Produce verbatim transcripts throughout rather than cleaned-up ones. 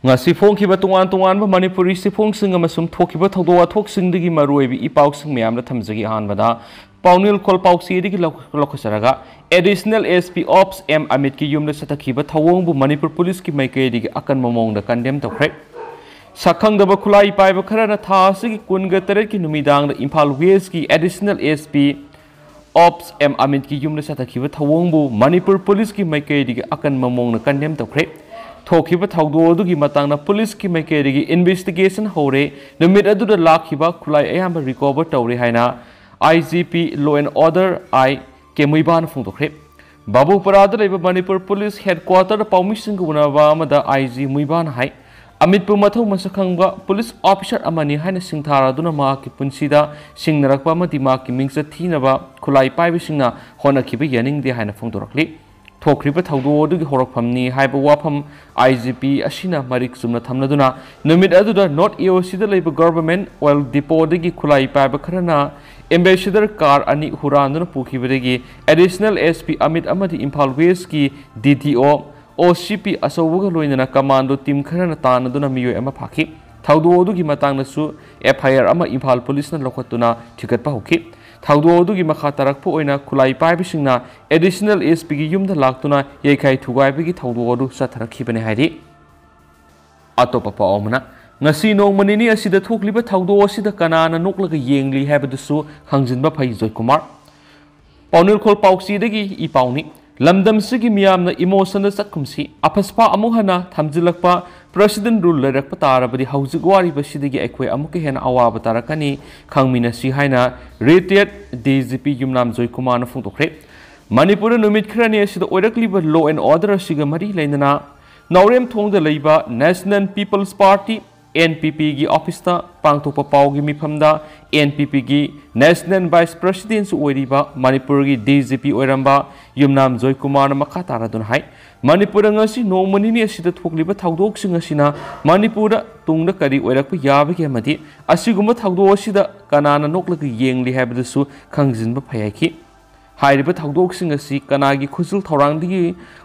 ꯉꯁꯤ ꯐꯣꯡꯈꯤꯕ ꯇꯣꯉꯥꯟ ꯇꯣꯉꯥꯟꯕ ꯃꯅꯤꯄꯨꯔꯤ ꯆꯦꯐꯣꯡꯁꯤꯡ ꯑꯃꯁꯨꯡ ꯊꯣꯛꯈꯤꯕ ꯊꯧꯗꯣꯛ ꯋꯥꯊꯣꯛꯁꯤꯡꯗꯒꯤ ꯃꯔꯨꯑꯣꯏꯕ ꯏ ꯄꯥꯎꯁꯤꯡ ꯃꯌꯥꯝꯗ ꯊꯝꯖꯒꯦ꯫ ꯑꯍꯥꯟꯕꯗ ꯄꯥꯎꯅꯤꯜꯈꯣꯜ ꯄꯥꯎꯆꯦꯗꯒꯤ ꯂꯧ-, ꯂꯧꯈꯠꯆꯔꯒ, ꯑꯦꯗꯤꯁꯅꯦꯜ ꯑꯦꯁ ꯄꯤ ꯑꯣꯞꯁ ꯑꯦꯝ ꯑꯃꯤꯠꯀꯤ ꯌꯨꯝꯗ ꯆꯠꯊꯈꯤꯕ ꯊꯧꯑꯣꯡꯕꯨ ꯃꯅꯤꯄꯨꯔ ꯄꯨꯂꯤꯁꯀꯤ ꯃꯥꯏꯀꯩꯗꯒꯤ ꯑꯀꯟꯕ ꯃꯑꯣꯡꯗ ꯀꯟꯗꯦꯝ ꯇꯧꯈ꯭ꯔꯦ꯫ ꯁꯛꯈꯪꯗꯕ ꯈꯨꯠꯂꯥꯏ ꯄꯥꯏꯕ ꯈꯔꯅ ꯊꯥ ꯑꯁꯤꯒꯤ ꯀꯨꯟꯒ ꯇꯔꯦꯠꯀꯤ ꯅꯨꯃꯤꯗꯥꯡꯗ ꯏꯝꯐꯥꯜ ꯋꯦꯁꯀꯤ ꯑꯦꯗꯤꯁꯅꯦꯜ ꯑꯦꯁ ꯄꯤ ꯑꯣꯞꯁ ꯑꯦꯝ ꯑꯃꯤꯠꯀꯤ ꯌꯨꯝꯗ ꯆꯠꯊꯈꯤꯕ ꯊꯧꯑꯣꯡꯕꯨ ꯃꯅꯤꯄꯨꯔ ꯄꯨꯂꯤꯁꯀꯤ ꯃꯥꯏꯀꯩꯗꯒꯤ ꯑꯀꯟꯕ ꯃꯑꯣꯡꯗ ꯀꯟꯗꯦꯝ ꯇꯧꯈ꯭ꯔꯦ꯫ ꯊꯣꯛꯈꯤꯕ ꯊꯧꯗꯣꯛ ꯑꯗꯨꯒꯤ ꯃꯇꯥꯡꯗ ꯄꯨꯂꯤꯁꯀꯤ ꯃꯥꯏꯀꯩꯗꯒꯤ ꯏꯟꯚꯦꯁꯇꯤꯒꯦꯁꯟ ꯍꯧꯔꯦ꯫ ꯅꯨꯃꯤꯠ ꯑꯗꯨꯗ ꯂꯥꯛꯈꯤꯕ ꯈꯨꯠꯂꯥꯏ ꯑꯌꯥꯝꯕ ꯔꯤꯀꯣꯚꯔ ꯇꯧꯔꯦ ꯍꯥꯏꯅ I G P Law and Order I K ꯃꯨꯏꯕꯥꯅ ꯐꯣꯡꯗꯣꯛꯈ꯭ꯔꯦ꯫ ꯕꯥꯕꯨꯄꯔꯥꯗ ꯂꯩꯕ ꯃꯅꯤꯄꯨꯔ ꯄꯨꯂꯤꯁ ꯍꯦꯗꯀ꯭ꯋꯥꯇꯔꯗ ꯄꯥꯎꯃꯤꯁꯤꯡꯒ ꯎꯅꯕ ꯑꯃꯗ ꯑꯥꯏ ꯖꯤ ꯃꯨꯏꯕꯥꯅ ꯍꯥꯏ, ꯑꯃꯤꯠꯄꯨ ꯃꯊꯧ ꯃꯁꯛ ꯈꯪꯕ ꯄꯨꯂꯤꯁ ꯑꯣꯐꯤꯁꯥꯔ ꯑꯃꯅꯤ ꯍꯥꯏꯅ ꯁꯤꯡꯊꯥꯔꯗꯨꯅ ꯃꯍꯥꯛꯀꯤ ꯄꯨꯟꯁꯤꯗ ꯁꯤꯡꯅꯔꯛꯄ ꯑꯃꯗꯤ ꯃꯍꯥꯛꯀꯤ ꯃꯤꯡꯆꯠ ꯊꯤꯅꯕ ꯈꯨꯠꯂꯥꯏ ꯄꯥꯏꯕꯁꯤꯡꯅ ꯍꯣꯠꯅꯈꯤꯕ ꯌꯥꯅꯤꯡꯗꯦ ꯍꯥꯏꯅ ꯐꯣꯡꯗꯣꯔꯛꯂꯤ꯫ ꯊꯣꯛꯈ꯭ꯔꯤꯕ ꯊꯧꯗꯣꯛ ꯑꯗꯨꯒꯤ ꯍꯧꯔꯛꯐꯝꯅꯤ ꯍꯥꯏꯕ ꯋꯥꯐꯝ ꯑꯥꯏ ꯖꯤ ꯄꯤ ꯑꯁꯤꯅ ꯃꯔꯤꯛ ꯆꯨꯝꯅ ꯊꯝꯂꯗꯨꯅ, ꯅꯨꯃꯤꯠ ꯑꯗꯨꯗ ꯅꯣꯔꯠ ꯑꯦ ꯑꯣ ꯁꯤꯗ ꯂꯩꯕ ꯒꯚꯔꯟꯃꯦꯟꯠ ꯑꯣꯏꯜ ꯗꯤꯄꯣꯗꯒꯤ ꯈꯨꯠꯂꯥꯏ ꯄꯥꯏꯕ ꯈꯔꯅ ꯑꯦꯝꯕꯦꯁꯦꯗꯔ ꯀꯥꯔ ꯑꯅꯤ ꯍꯨꯔꯥꯟꯗꯨꯅ ꯄꯨꯈꯤꯕꯗꯒꯤ ꯑꯦꯗꯤꯁꯅꯦꯜ ꯑꯦꯁ ꯄꯤ ꯑꯃꯤꯠ ꯑꯃꯗꯤ ꯏꯝꯐꯥꯜ ꯋꯦꯁꯀꯤ ꯗꯤ ꯗꯤ ꯑꯣ, ꯑꯣ ꯁꯤ ꯄꯤ ꯑꯆꯧꯕꯒ ꯂꯣꯏꯅꯅ ꯀꯃꯥꯟꯗꯣ ꯇꯤꯝ ꯈꯔꯅ ꯇꯥꯟꯅꯗꯨꯅ ꯃꯤꯑꯣꯏ ꯑꯃ ꯐꯥꯈꯤ꯫ ꯊꯧꯗꯣꯛ ꯑꯗꯨꯒꯤ ꯃꯇꯥꯡꯗꯁꯨ ꯑꯦꯐ ꯑꯥꯏ ꯑꯥꯔ ꯑꯃ ꯏꯝꯐꯥꯜ ꯄꯨꯂꯤꯁꯅ ꯂꯧꯈꯠꯇꯨꯅ ꯊꯤꯒꯠꯄ ꯍꯧꯈꯤ꯫ ꯊꯧꯗꯣꯛ ꯑꯗꯨꯒꯤ ꯃꯈꯥ ꯇꯥꯔꯛꯄ ꯑꯣꯏꯅ ꯈꯨꯠꯂꯥꯏ ꯄꯥꯏꯕꯁꯤꯡꯅ ꯑꯦꯗꯤꯁꯅꯦꯜ ꯑꯦꯁ ꯄꯤꯒꯤ ꯌꯨꯝꯗ ꯂꯥꯛꯇꯨꯅ ꯌꯩꯈꯥꯏ ꯊꯨꯒꯥꯏꯕꯒꯤ ꯊꯧꯗꯣꯛ ꯑꯗꯨ ꯆꯠꯊꯔꯛꯈꯤꯕꯅꯤ ꯍꯥꯏꯔꯤ꯫ ꯑꯇꯣꯞꯄ ꯄꯥꯎ ꯑꯃꯅ, ꯉꯁꯤ ꯅꯣꯡꯃ ꯅꯤꯅꯤ ꯑꯁꯤꯗ ꯊꯣꯛꯂꯤꯕ ꯊꯧꯗꯣꯛ ꯑꯁꯤꯗ ꯀꯅꯥꯅ ꯅꯣꯛꯂꯒ ꯌꯦꯡꯂꯤ ꯍꯥꯏꯕꯗꯨꯁꯨ ꯈꯪꯖꯤꯟꯕ ꯐꯩ, ꯖꯣꯏꯀꯨꯃꯥꯔ꯫ ꯄꯥꯎꯅꯤꯜꯈꯣꯜ ꯄꯥꯎꯆꯦꯗꯒꯤ ꯏ ꯄꯥꯎꯅꯤ꯫ ꯂꯝꯗꯝꯁꯤꯒꯤ ꯃꯤꯌꯥꯝꯅ ꯏꯃꯣꯁꯟꯗ ꯆꯠꯈꯨꯝꯁꯤ꯫ ꯑꯐꯁꯄꯥ ꯑꯃꯨꯛ ꯍꯟꯅ ꯊꯝꯖꯤꯜꯂꯛꯄ ꯄ꯭ꯔꯦꯁꯤꯗꯦꯟꯠ ꯔꯨꯜ ꯂꯩꯔꯛꯄ ꯇꯥꯔꯕꯗꯤ ꯍꯧꯖꯤꯛ ꯋꯥꯔꯤꯕꯁꯤꯗꯒꯤ ꯑꯩꯈꯣꯏ ꯑꯃꯨꯛꯀ ꯍꯦꯟꯅ ꯑꯋꯥꯕ ꯇꯥꯔꯛꯀꯅꯤ꯫ ꯈꯪꯃꯤꯟꯅꯁꯤ ꯍꯥꯏꯅ ꯔꯤꯇꯥꯌꯔꯗ ꯗꯤ ꯖꯤ ꯄꯤ ꯌꯨꯝꯅꯥꯝ ꯖꯣꯏꯀꯨꯃꯥꯔꯅ ꯐꯣꯡꯗꯣꯛꯈ꯭ꯔꯦ꯫ ꯃꯅꯤꯄꯨꯔꯗ ꯅꯨꯃꯤꯠ ꯈꯔꯅꯤ ꯑꯁꯤꯗ ꯑꯣꯏꯔꯛꯂꯤꯕ ꯂꯣ ꯑꯦꯟ ꯑꯣꯔꯗꯔ ꯑꯁꯤꯒ ꯃꯔꯤ ꯂꯩꯅꯅ ꯅꯥꯎꯔꯦꯝꯊꯣꯡꯗ ꯂꯩꯕ National People's Party, N P ꯄꯤꯒꯤ ꯑꯣꯐꯤꯁꯇ ꯄꯥꯡꯊꯣꯛꯄ ꯄꯥꯎꯒꯤ ꯃꯤꯐꯝꯗ ꯑꯦꯟ ꯄꯤ ꯄꯤꯒꯤ ꯅꯦꯁꯅꯦꯜ ꯚꯥꯏꯁ ꯄ꯭ꯔꯦꯁꯤꯗꯦꯟꯠꯁꯨ ꯑꯣꯏꯔꯤꯕ ꯃꯅꯤꯄꯨꯔꯒꯤ ꯗꯤ ꯖꯤ ꯄꯤ ꯑꯣꯏꯔꯝꯕ ꯌꯨꯝꯅꯥꯝ ꯖꯣꯏꯀꯨꯃꯥꯔꯅ ꯃꯈꯥ ꯇꯥꯔꯗꯨꯅ ꯍꯥꯏ, ꯃꯅꯤꯄꯨꯔꯗ ꯉꯁꯤ ꯅꯣꯡꯃ ꯅꯤꯅꯤ ꯑꯁꯤꯗ ꯊꯣꯛꯂꯤꯕ ꯊꯧꯗꯣꯛꯁꯤꯡ ꯑꯁꯤꯅ ꯃꯅꯤꯄꯨꯔꯗ ꯇꯨꯡꯗ ꯀꯔꯤ ꯑꯣꯏꯔꯛꯄ ꯌꯥꯕꯒꯦ ꯑꯃꯗꯤ ꯑꯁꯤꯒꯨꯝꯕ ꯊꯧꯗꯣꯛ ꯑꯁꯤꯗ ꯀꯅꯥꯅ ꯅꯣꯛꯂꯒ ꯌꯦꯡꯂꯤ ꯍꯥꯏꯕꯗꯨꯁꯨ ꯈꯪꯖꯤꯟꯕ ꯐꯩ ꯍꯥꯏꯈꯤ꯫ ꯍꯥꯏꯔꯤꯕ ꯊꯧꯗꯣꯛꯁꯤꯡ ꯑꯁꯤ ꯀꯅꯥꯒꯤ ꯈꯨꯖꯤꯜ ꯊꯧꯔꯥꯡꯗꯒꯤ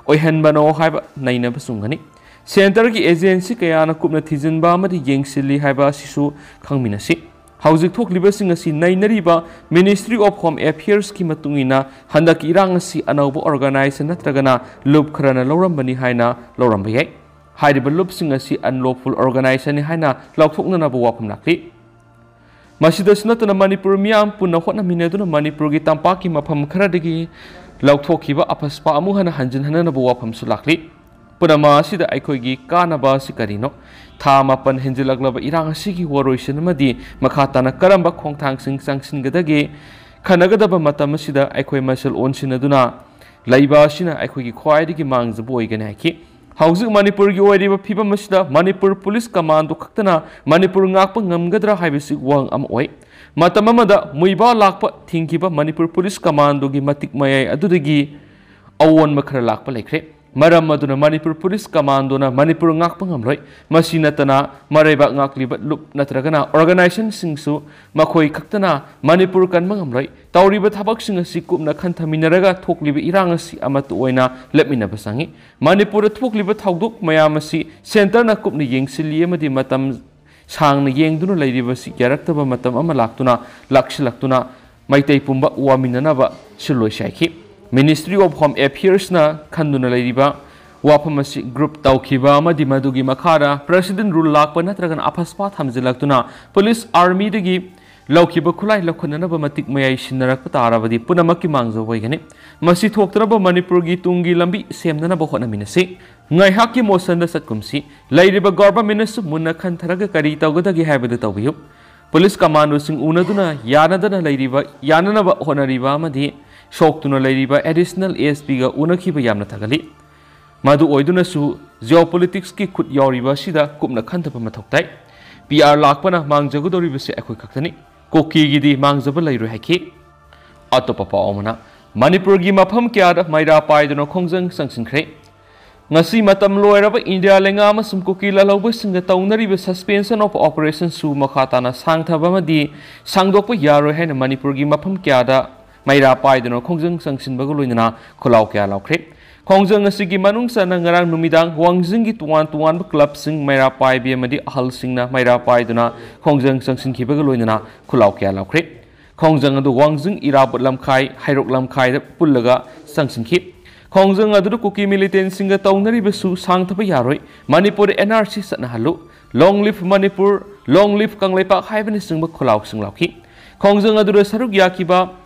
ꯑꯣꯏꯍꯟꯕꯅꯣ ꯍꯥꯏꯕ ꯅꯩꯅꯕ ꯆꯨꯝꯒꯅꯤ꯫ ꯁꯦꯟꯇꯔꯒꯤ ꯑꯦꯖꯦꯟꯁꯤ ꯀꯌꯥꯅ ꯀꯨꯞꯅ ꯊꯤꯖꯤꯟꯕ ꯑꯃꯗꯤ ꯌꯦꯡꯁꯤꯜꯂꯤ ꯍꯥꯏꯕ ꯑꯁꯤꯁꯨ ꯈꯪꯃꯤꯟꯅꯁꯤ꯫ ꯍꯧꯖꯤꯛ ꯊꯣꯛꯂꯤꯕꯁꯤꯡ ꯑꯁꯤ ꯅꯩꯅꯔꯤꯕ Ministry of Home Affairsꯀꯤ ꯃꯇꯨꯡ ꯏꯟꯅ ꯍꯟꯗꯛꯀꯤ ꯏꯔꯥꯡ ꯑꯁꯤ ꯑꯅꯧꯕ organization ꯅꯠꯇ꯭ꯔꯒꯅ ꯂꯨꯞ ꯈꯔꯅ ꯂꯧꯔꯝꯕꯅꯤ ꯍꯥꯏꯅ ꯂꯧꯔꯝꯕ ꯌꯥꯏ꯫ ꯍꯥꯏꯔꯤꯕ ꯂꯨꯞꯁꯤꯡ ꯑꯁꯤ unlawful organizationꯅꯤ ꯍꯥꯏꯅ ꯂꯥꯎꯊꯣꯛꯅꯅꯕ ꯋꯥꯐꯝ ꯂꯥꯛꯂꯤ꯫ ꯃꯁꯤꯗꯁꯨ ꯅꯠꯇꯅ ꯃꯅꯤꯄꯨꯔ ꯃꯤꯌꯥꯝ ꯄꯨꯟꯅ ꯍꯣꯠꯅꯃꯤꯟꯅꯗꯨꯅ ꯃꯅꯤꯄꯨꯔꯒꯤ ꯇꯝꯄꯥꯛꯀꯤ ꯃꯐꯝ ꯈꯔꯗꯒꯤ ꯂꯧꯊꯣꯛꯈꯤꯕ ꯑꯐꯁꯄꯥ ꯑꯃꯨꯛ ꯍꯟꯅ ꯍꯟꯖꯤꯟꯍꯟꯅꯅꯕ ꯋꯥꯐꯝꯁꯨ ꯂꯥꯛꯂꯤ꯫ ꯄꯨꯝꯅꯃꯛ ꯑꯁꯤꯗ ꯑꯩꯈꯣꯏꯒꯤ ꯀꯥꯟꯅꯕ ꯑꯁꯤ ꯀꯔꯤꯅꯣ? ꯊꯥ ꯃꯥꯄꯟ ꯍꯦꯟꯖꯤꯜꯂꯛꯂꯕ ꯏꯔꯥꯡ ꯑꯁꯤꯒꯤ ꯋꯥꯔꯣꯏꯁꯤꯟ ꯑꯃꯗꯤ ꯃꯈꯥ ꯇꯥꯅ ꯀꯔꯝꯕ ꯈꯣꯡꯊꯥꯡꯁꯤꯡ ꯆꯪꯁꯤꯟꯒꯗꯒꯦ? ꯈꯟꯅꯒꯗꯕ ꯃꯇꯝ ꯑꯁꯤꯗ ꯑꯩꯈꯣꯏ ꯃꯁꯦꯜ ꯑꯣꯟꯁꯤꯟꯅꯗꯨꯅ ꯂꯩꯕ ꯑꯁꯤꯅ ꯑꯩꯈꯣꯏꯒꯤ ꯈ꯭ꯋꯥꯏꯗꯒꯤ ꯃꯥꯡꯖꯕ ꯑꯣꯏꯒꯅꯤ ꯍꯥꯏꯈꯤ꯫ ꯍꯧꯖꯤꯛ ꯃꯅꯤꯄꯨꯔꯒꯤ ꯑꯣꯏꯔꯤꯕ ꯐꯤꯕꯝ ꯑꯁꯤꯗ ꯃꯅꯤꯄꯨꯔ ꯄꯨꯂꯤꯁ ꯀꯃꯥꯟꯗꯣ ꯈꯛꯇꯅ ꯃꯅꯤꯄꯨꯔ ꯉꯥꯛꯄ ꯉꯝꯒꯗ꯭ꯔꯥ ꯍꯥꯏꯕꯁꯤ ꯋꯥꯍꯪ ꯑꯃ ꯑꯣꯏ꯫ ꯃꯇꯝ ꯑꯃꯗ ꯃꯨꯏꯕꯥ ꯂꯥꯛꯄ ꯊꯤꯡꯈꯤꯕ ꯃꯅꯤꯄꯨꯔ ꯄꯨꯂꯤꯁ ꯀꯃꯥꯟꯗꯣꯒꯤ ꯃꯇꯤꯛ ꯃꯌꯥꯏ ꯑꯗꯨꯗꯒꯤ ꯑꯑꯣꯟꯕ ꯈꯔ ꯂꯥꯛꯄ ꯂꯩꯈ꯭ꯔꯦ꯫ ꯃꯔꯝ ꯑꯗꯨꯅ ꯃꯅꯤꯄꯨꯔ ꯄꯨꯂꯤꯁ ꯀꯃꯥꯟꯗꯣꯅ ꯃꯅꯤꯄꯨꯔ ꯉꯥꯛꯄ ꯉꯝꯂꯣꯏ꯫ ꯃꯁꯤ ꯅꯠꯇꯅ ꯃꯔꯩꯕꯥꯛ ꯉꯥꯛꯂꯤꯕ ꯂꯨꯞ ꯅꯠꯇ꯭ꯔꯒꯅ organizationꯁꯤꯡꯁꯨ ꯃꯈꯣꯏ ꯈꯛꯇꯅ ꯃꯅꯤꯄꯨꯔ ꯀꯟꯕ ꯉꯝꯂꯣꯏ꯫ ꯇꯧꯔꯤꯕ ꯊꯕꯛꯁꯤꯡ ꯑꯁꯤ ꯀꯨꯞꯅ ꯈꯟꯊꯃꯤꯟꯅꯔꯒ ꯊꯣꯛꯂꯤꯕ ꯏꯔꯥꯡ ꯑꯁꯤ ꯑꯃꯠꯇ ꯑꯣꯏꯅ ꯂꯦꯞꯃꯤꯟꯅꯕ ꯆꯪꯏ꯫ ꯃꯅꯤꯄꯨꯔꯗ ꯊꯣꯛꯂꯤꯕ ꯊꯧꯗꯣꯛ ꯃꯌꯥꯝ ꯑꯁꯤ ꯁꯦꯟꯇꯔꯅ ꯀꯨꯞꯅ ꯌꯦꯡꯁꯤꯜꯂꯤ ꯑꯃꯗꯤ ꯃꯇꯝ ꯁꯥꯡꯅ ꯌꯦꯡꯗꯨꯅ ꯂꯩꯔꯤꯕꯁꯤ ꯌꯥꯔꯛꯇꯕ ꯃꯇꯝ ꯑꯃ ꯂꯥꯛꯇꯨꯅ, ꯂꯥꯛꯁꯤꯜꯂꯛꯇꯨꯅ ꯃꯩꯇꯩ ꯄꯨꯝꯕ ꯋꯥꯃꯤꯟꯅꯅꯕ ꯁꯤꯜꯂꯣꯏ ꯁꯥꯏꯈꯤ꯫ Ministry of Home Affairsꯅ ꯈꯟꯗꯨꯅ ꯂꯩꯔꯤꯕ ꯋꯥꯐꯝ ꯑꯁꯤ group ꯇꯧꯈꯤꯕ ꯑꯃꯗꯤ ꯃꯗꯨꯒꯤ ꯃꯈꯥꯗ President Rule ꯂꯥꯛꯄ ꯅꯠꯇ꯭ꯔꯒꯅ ꯑꯐꯁꯄꯥ ꯊꯝꯖꯤꯜꯂꯛꯇꯨꯅ police armyꯗꯒꯤ ꯂꯧꯈꯤꯕ ꯈꯨꯠꯂꯥꯏ ꯂꯧꯈꯠꯅꯅꯕ ꯃꯇꯤꯛ ꯃꯌꯥꯏ ꯁꯤꯟꯅꯔꯛꯄ ꯇꯥꯔꯕꯗꯤ ꯄꯨꯝꯅꯃꯛꯀꯤ ꯃꯥꯡꯖꯕ ꯑꯣꯏꯒꯅꯤ꯫ ꯃꯁꯤ ꯊꯣꯛꯇꯅꯕ ꯃꯅꯤꯄꯨꯔꯒꯤ ꯇꯨꯡꯒꯤ ꯂꯝꯕꯤ ꯁꯦꯝꯅꯅꯕ ꯍꯣꯠꯅꯃꯤꯟꯅꯁꯤ꯫ ꯉꯥꯏꯍꯥꯛꯀꯤ motionꯗ ꯆꯠꯀꯨꯝꯁꯤ꯫ ꯂꯩꯔꯤꯕ governmentꯅꯁꯨ ꯃꯨꯟꯅ ꯈꯟꯊꯔꯒ ꯀꯔꯤ ꯇꯧꯒꯗꯒꯦ ꯍꯥꯏꯕꯗꯨ ꯇꯧꯕꯤꯌꯨ꯫ ꯄꯨꯂꯤꯁ ꯀꯃꯥꯟꯗꯣꯁꯤꯡ ꯎꯅꯗꯨꯅ ꯌꯥꯅꯗꯅ ꯂꯩꯔꯤꯕ, ꯌꯥꯅꯅꯕ ꯍꯣꯠꯅꯔꯤꯕ ꯑꯃꯗꯤ ꯁꯣꯛꯇꯨꯅ ꯂꯩꯔꯤꯕ Additional ASPꯒ ꯎꯅꯈꯤꯕ ꯌꯥꯝꯅ ꯊꯥꯒꯠꯂꯤ꯫ ꯃꯗꯨ ꯑꯣꯏꯗꯨꯅꯁꯨ geopoliticsꯀꯤ ꯈꯨꯠ ꯌꯥꯎꯔꯤꯕ ꯑꯁꯤꯗ ꯀꯨꯞꯅ ꯈꯟꯊꯕ ꯃꯊꯧ ꯇꯥꯏ꯫ PR ꯂꯥꯛꯄꯅ ꯃꯥꯡꯖꯒꯗꯧꯔꯤꯕꯁꯤ ꯑꯩꯈꯣꯏ ꯈꯛꯇꯅꯤ꯫ ꯀꯨꯀꯤꯒꯤꯗꯤ ꯃꯥꯡꯖꯕ ꯂꯩꯔꯣꯏ ꯍꯥꯏꯈꯤ꯫ ꯑꯇꯣꯞꯄ ꯄꯥꯎ ꯑꯃꯅ, ꯃꯅꯤꯄꯨꯔꯒꯤ ꯃꯐꯝ ꯀꯌꯥꯗ ꯃꯩꯔꯥ ꯄꯥꯏꯗꯨꯅ ꯈꯣꯡꯖꯪ ꯆꯪꯁꯤꯟꯈ꯭ꯔꯦ꯫ ꯉꯁꯤ ꯃꯇꯝ ꯂꯣꯏꯔꯕ ꯏꯟꯗꯤꯌꯥ ꯂꯩꯉꯥꯛ ꯑꯃꯁꯨꯡ ꯀꯨꯀꯤ ꯂꯥꯜꯍꯧꯕꯁꯤꯡꯒ ꯇꯧꯅꯔꯤꯕ suspension of operationꯁꯨ ꯃꯈꯥ ꯇꯥꯅ ꯁꯥꯡꯊꯕ ꯑꯃꯗꯤ ꯁꯥꯡꯗꯣꯛꯄ ꯌꯥꯔꯣꯏ ꯍꯥꯏꯅ ꯃꯅꯤꯄꯨꯔꯒꯤ ꯃꯐꯝ ꯀꯌꯥꯗ ꯃꯩꯔꯥ ꯄꯥꯏꯗꯨꯅ ꯈꯣꯡꯖꯪ ꯆꯪꯁꯤꯟꯕꯒ ꯂꯣꯏꯅꯅ ꯈꯣꯜꯂꯥꯎ ꯀꯌꯥ ꯂꯥꯎꯈ꯭ꯔꯦ꯫ ꯈꯣꯡꯖꯪ ꯑꯁꯤꯒꯤ ꯃꯅꯨꯡ ꯆꯟꯅ ꯉꯔꯥꯡ ꯅꯨꯃꯤꯗꯥꯡ ꯋꯥꯡꯖꯤꯡꯒꯤ ꯇꯣꯉꯥꯟ ꯇꯣꯉꯥꯟꯕ ꯀ꯭ꯂꯕꯁꯤꯡ ꯃꯩꯔꯥ ꯄꯥꯏꯕꯤ ꯑꯃꯗꯤ ꯑꯍꯜꯁꯤꯡꯅ ꯃꯩꯔꯥ ꯄꯥꯏꯗꯨꯅ ꯈꯣꯡꯖꯪ ꯆꯪꯁꯤꯟꯈꯤꯕꯒ ꯂꯣꯏꯅꯅ ꯈꯨꯜꯂꯥꯎ ꯀꯌꯥ ꯂꯥꯎꯈ꯭ꯔꯦ꯫ ꯈꯣꯡꯖꯪ ꯑꯗꯨ ꯋꯥꯡꯖꯤꯡ, ꯏꯔꯥꯕꯣꯠ ꯂꯝꯈꯥꯏ, ꯍꯩꯔꯣꯛ ꯂꯝꯈꯥꯏꯗ ꯄꯨꯜꯂꯒ ꯆꯪꯁꯤꯟꯈꯤ꯫ ꯈꯣꯡꯖꯪ ꯑꯗꯨꯗ ꯀꯨꯀꯤ ꯃꯤꯂꯤꯇꯦꯟꯁꯤꯡꯒ ꯇꯧꯅꯔꯤꯕꯁꯨ ꯁꯥꯡꯊꯕ ꯌꯥꯔꯣꯏ, ꯃꯅꯤꯄꯨꯔꯗ N R C ꯆꯠꯅꯍꯜꯂꯨ, Long live Manipur, Long live Kangleipak ꯍꯥꯏꯕꯅꯆꯤꯡꯕ ꯈꯨꯜꯂꯥꯎꯁꯤꯡ ꯂꯥꯎꯈꯤ꯫ ꯈꯣꯡꯖꯪ ꯑꯗꯨꯗ ꯁꯔꯨꯛ ꯌꯥꯈꯤꯕ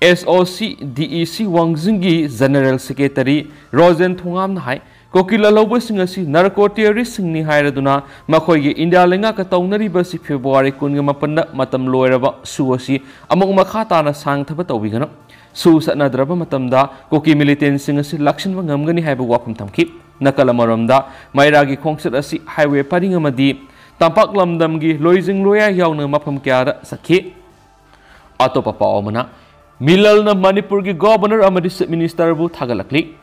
S O C D E C ꯋꯥꯡꯖꯤꯡꯒꯤ General Secretary ꯔꯣꯖꯦꯟ ꯊꯣꯉꯥꯝꯅ ꯍꯥꯏ, ꯀꯨꯀꯤ ꯂꯥꯜꯍꯧꯕꯁꯤꯡ ꯑꯁꯤ narco terroristꯁꯤꯡꯅꯤ ꯍꯥꯏꯔꯗꯨꯅ ꯃꯈꯣꯏꯒꯤ ꯏꯟꯗꯤꯌꯥ ꯂꯩꯉꯥꯛꯀ ꯇꯧꯅꯔꯤꯕ ꯑꯁꯤ February ꯀꯨꯟꯒ ꯃꯥꯄꯟꯗ ꯃꯇꯝ ꯂꯣꯏꯔꯕ ꯁꯨ ꯑꯁꯤ ꯑꯃꯨꯛ ꯃꯈꯥ ꯇꯥꯅ ꯁꯥꯡꯊꯕ ꯇꯧꯕꯤꯒꯅꯨ꯫ ꯁꯨ ꯆꯠꯅꯗ꯭ꯔꯕ ꯃꯇꯝꯗ ꯀꯨꯀꯤ ꯃꯤꯂꯤꯇꯦꯟꯁꯤꯡ ꯑꯁꯤ ꯂꯥꯛꯁꯤꯟꯕ ꯉꯝꯒꯅꯤ ꯍꯥꯏꯕ ꯋꯥꯐꯝ ꯊꯝꯈꯤ꯫ ꯅꯥꯀꯜ ꯑꯃꯔꯣꯝꯗ ꯃꯩꯔꯥꯒꯤ ꯈꯣꯡꯆꯠ ꯑꯁꯤ highway ꯄꯔꯤꯡ ꯑꯃꯗꯤ ꯇꯝꯄꯥꯛ ꯂꯝꯗꯝꯒꯤ ꯂꯣꯏꯖꯤꯡ ꯂꯣꯌꯥ ꯌꯥꯎꯅ ꯃꯐꯝ ꯀꯌꯥꯗ ꯆꯠꯈꯤ꯫ ꯑꯇꯣꯞꯄ ꯄꯥꯎ ꯑꯃꯅ, ꯃꯤꯂꯜꯅ ꯃꯅꯤꯄꯨꯔꯒꯤ Governor ꯑꯃꯗꯤ Chief Ministerꯕꯨ ꯊꯥꯒꯠꯂꯛꯂꯤ꯫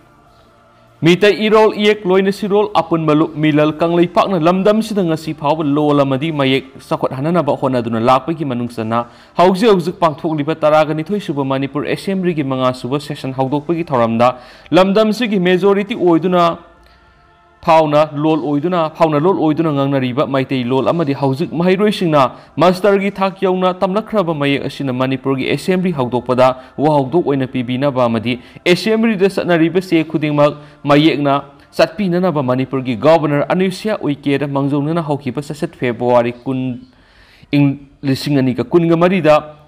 ꯃꯤꯇꯩ ꯏꯔꯣꯜ ꯏꯌꯦꯛ ꯂꯣꯏꯅ ꯁꯤꯔꯣꯜ ꯑꯄꯨꯟꯕ ꯂꯨꯞ ꯃꯤꯂꯜ ꯀꯪꯂꯩꯄꯥꯛꯅ ꯂꯝꯗꯝꯁꯤꯗ ꯉꯁꯤ ꯐꯥꯎꯕ ꯂꯣꯜ ꯑꯃꯗꯤ ꯃꯌꯦꯛ ꯆꯥꯎꯈꯠꯍꯟꯅꯅꯕ ꯍꯣꯠꯅꯗꯨꯅ ꯂꯥꯛꯄꯒꯤ ꯃꯅꯨꯡ ꯆꯟꯅ ꯍꯧꯖꯤꯛ ꯍꯧꯖꯤꯛ ꯄꯥꯡꯊꯣꯛꯂꯤꯕ ꯇꯔꯥꯒ ꯅꯤꯊꯣꯏ ꯁꯨꯕ ꯃꯅꯤꯄꯨꯔ Assemblyꯒꯤ ꯃꯉꯥ ꯁꯨꯕ session ꯍꯧꯗꯣꯛꯄꯒꯤ ꯊꯧꯔꯝꯗ ꯂꯝꯗꯝꯁꯤꯒꯤ majority ꯑꯣꯏꯗꯨꯅ ꯐꯥꯎꯅ ꯂꯣꯜ ꯑꯣꯏꯗꯨꯅ, ꯐꯥꯎꯅ ꯂꯣꯜ ꯑꯣꯏꯗꯨꯅ ꯉꯥꯡꯅꯔꯤꯕ ꯃꯩꯇꯩ ꯂꯣꯜ ꯑꯃꯗꯤ ꯍꯧꯖꯤꯛ ꯃꯍꯩꯔꯣꯏꯁꯤꯡꯅ masterꯒꯤ ꯊꯥꯛ ꯌꯧꯅ ꯇꯝꯂꯛꯈ꯭ꯔꯕ ꯃꯌꯦꯛ ꯑꯁꯤꯅ ꯃꯅꯤꯄꯨꯔꯒꯤ Assembly ꯍꯧꯗꯣꯛꯄꯗ ꯋꯥꯍꯧꯗꯣꯛ ꯑꯣꯏꯅ ꯄꯤꯕꯤꯅꯕ ꯑꯃꯗꯤ Assemblyꯗ ꯆꯠꯅꯔꯤꯕ ꯆꯦ ꯈꯨꯗꯤꯡꯃꯛ ꯃꯌꯦꯛꯅ ꯆꯠꯄꯤꯅꯅꯕ ꯃꯅꯤꯄꯨꯔꯒꯤ Governor ꯑꯅꯨꯁ꯭ꯌꯥ ꯎꯏꯀꯦꯗ ꯃꯥꯡꯖꯧꯅꯅ ꯍꯧꯈꯤꯕ ꯆꯠꯆꯠ February ꯀꯨꯟ, ꯏꯪ ꯂꯤꯁꯤꯡ ꯑꯅꯤꯒ ꯀꯨꯟꯒ ꯃꯔꯤꯗ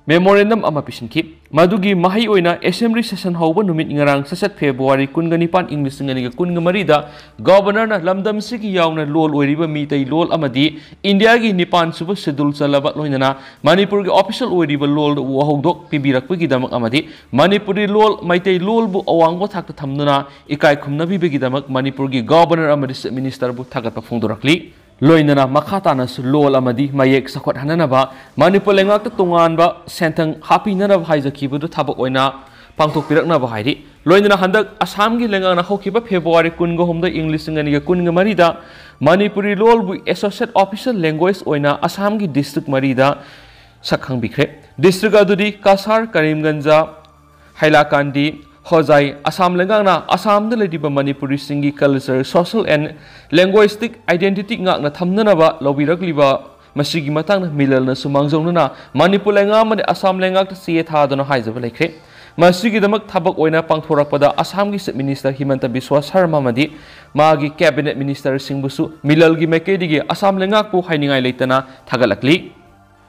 memorandum ꯑꯃ ꯄꯤꯁꯤꯟꯈꯤ꯫ ꯃꯗꯨꯒꯤ ꯃꯍꯩ ꯑꯣꯏꯅ Assembly session ꯍꯧꯕ ꯅꯨꯃꯤꯠ ꯉꯔꯥꯡ ꯆꯠꯆꯠ February ꯀꯨꯟꯒ ꯅꯤꯄꯥꯟ, ꯏꯪ ꯂꯤꯁꯤꯡ ꯑꯅꯤꯒ ꯀꯨꯟꯒ ꯃꯔꯤꯗ Governorꯅ ꯂꯝꯗꯝꯁꯤꯒꯤ ꯌꯥꯎꯅ ꯂꯣꯜ ꯑꯣꯏꯔꯤꯕ ꯃꯤꯇꯩ ꯂꯣꯜ ꯑꯃꯗꯤ ꯏꯟꯗꯤꯌꯥꯒꯤ ꯅꯤꯄꯥꯟ ꯁꯨꯕ schedule ꯆꯜꯂꯕ ꯂꯣꯏꯅꯅ ꯃꯅꯤꯄꯨꯔꯒꯤ official ꯑꯣꯏꯔꯤꯕ ꯂꯣꯜꯗ ꯋꯥꯍꯧꯗꯣꯛ ꯄꯤꯕꯤꯔꯛꯄꯒꯤꯗꯃꯛ ꯑꯃꯗꯤ ꯃꯅꯤꯄꯨꯔꯤ ꯂꯣꯜ, ꯃꯩꯇꯩ ꯂꯣꯜꯕꯨ ꯑꯋꯥꯡꯕ ꯊꯥꯛꯇ ꯊꯝꯗꯨꯅ ꯏꯀꯥꯏ ꯈꯨꯝꯅꯕꯤꯕꯒꯤꯗꯃꯛ ꯃꯅꯤꯄꯨꯔꯒꯤ Governor ꯑꯃꯗꯤ Chief Ministerꯕꯨ ꯊꯥꯒꯠꯄ ꯐꯣꯡꯗꯣꯔꯛꯂꯤ꯫ ꯂꯣꯏꯅꯅ ꯃꯈꯥ ꯇꯥꯅꯁꯨ ꯂꯣꯜ ꯑꯃꯗꯤ ꯃꯌꯦꯛ ꯆꯥꯎꯈꯠꯍꯟꯅꯅꯕ ꯃꯅꯤꯄꯨꯔ ꯂꯩꯉꯥꯛꯇ ꯇꯣꯉꯥꯟꯕ ꯁꯦꯟꯊꯪ ꯍꯥꯞꯄꯤꯅꯅꯕ ꯍꯥꯏꯖꯈꯤꯕꯗꯨ ꯊꯕꯛ ꯑꯣꯏꯅ ꯄꯥꯡꯊꯣꯛꯄꯤꯔꯛꯅꯕ ꯍꯥꯏꯔꯤ꯫ ꯂꯣꯏꯅꯅ ꯍꯟꯗꯛ ꯑꯁꯥꯝꯒꯤ ꯂꯩꯉꯥꯛꯅ ꯍꯧꯈꯤꯕ February ꯀꯨꯟꯒ ꯍꯨꯝꯗꯣꯏ, ꯏꯪ ꯂꯤꯁꯤꯡ ꯑꯅꯤꯒ ꯀꯨꯟꯒ ꯃꯔꯤꯗ ꯃꯅꯤꯄꯨꯔꯤ ꯂꯣꯜꯕꯨ Associate Official Language ꯑꯣꯏꯅ ꯑꯁꯥꯝꯒꯤ district ꯃꯔꯤꯗ ꯁꯛꯈꯪꯕꯤꯈ꯭ꯔꯦ꯫ District ꯑꯗꯨꯗꯤ ꯀꯁꯥꯔ, ꯀꯔꯤꯝꯒꯟꯖ, ꯍꯥꯏꯂꯥꯀꯥꯟꯗꯤ, ꯈꯣꯖꯥꯏ, ꯑꯁꯥꯝ ꯂꯩꯉꯥꯛꯅ ꯑꯁꯥꯝꯗ ꯂꯩꯔꯤꯕ ꯃꯅꯤꯄꯨꯔꯤꯁꯤꯡꯒꯤ culture, social and linguistic identity ꯉꯥꯛꯅ ꯊꯝꯅꯅꯕ ꯂꯧꯕꯤꯔꯛꯂꯤꯕ ꯃꯁꯤꯒꯤ ꯃꯇꯥꯡꯗ ꯃꯤꯂꯜꯅꯁꯨ ꯃꯥꯡꯖꯧꯅꯅ ꯃꯅꯤꯄꯨꯔ ꯂꯩꯉꯥꯛ ꯑꯃꯗꯤ ꯑꯁꯥꯝ ꯂꯩꯉꯥꯛꯇ ꯆꯦ ꯊꯥꯗꯨꯅ ꯍꯥꯏꯖꯕ ꯂꯩꯈ꯭ꯔꯦ꯫ ꯃꯁꯤꯒꯤꯗꯃꯛ ꯊꯕꯛ ꯑꯣꯏꯅ ꯄꯥꯡꯊꯣꯔꯛꯄꯗ ꯑꯁꯥꯝꯒꯤ Chief Minister ꯍꯤꯃꯟꯇ ꯕꯤꯁ꯭ꯋꯥ ꯁꯔꯃ ꯑꯃꯗꯤ ꯃꯥꯒꯤ Cabinet Ministerꯁꯤꯡꯕꯨꯁꯨ ꯃꯤꯂꯜꯒꯤ ꯃꯥꯏꯀꯩꯗꯒꯤ ꯑꯁꯥꯝ ꯂꯩꯉꯥꯛꯄꯨ ꯍꯥꯏꯅꯤꯡꯉꯥꯏ ꯂꯩꯇꯅ ꯊꯥꯒꯠꯂꯛꯂꯤ꯫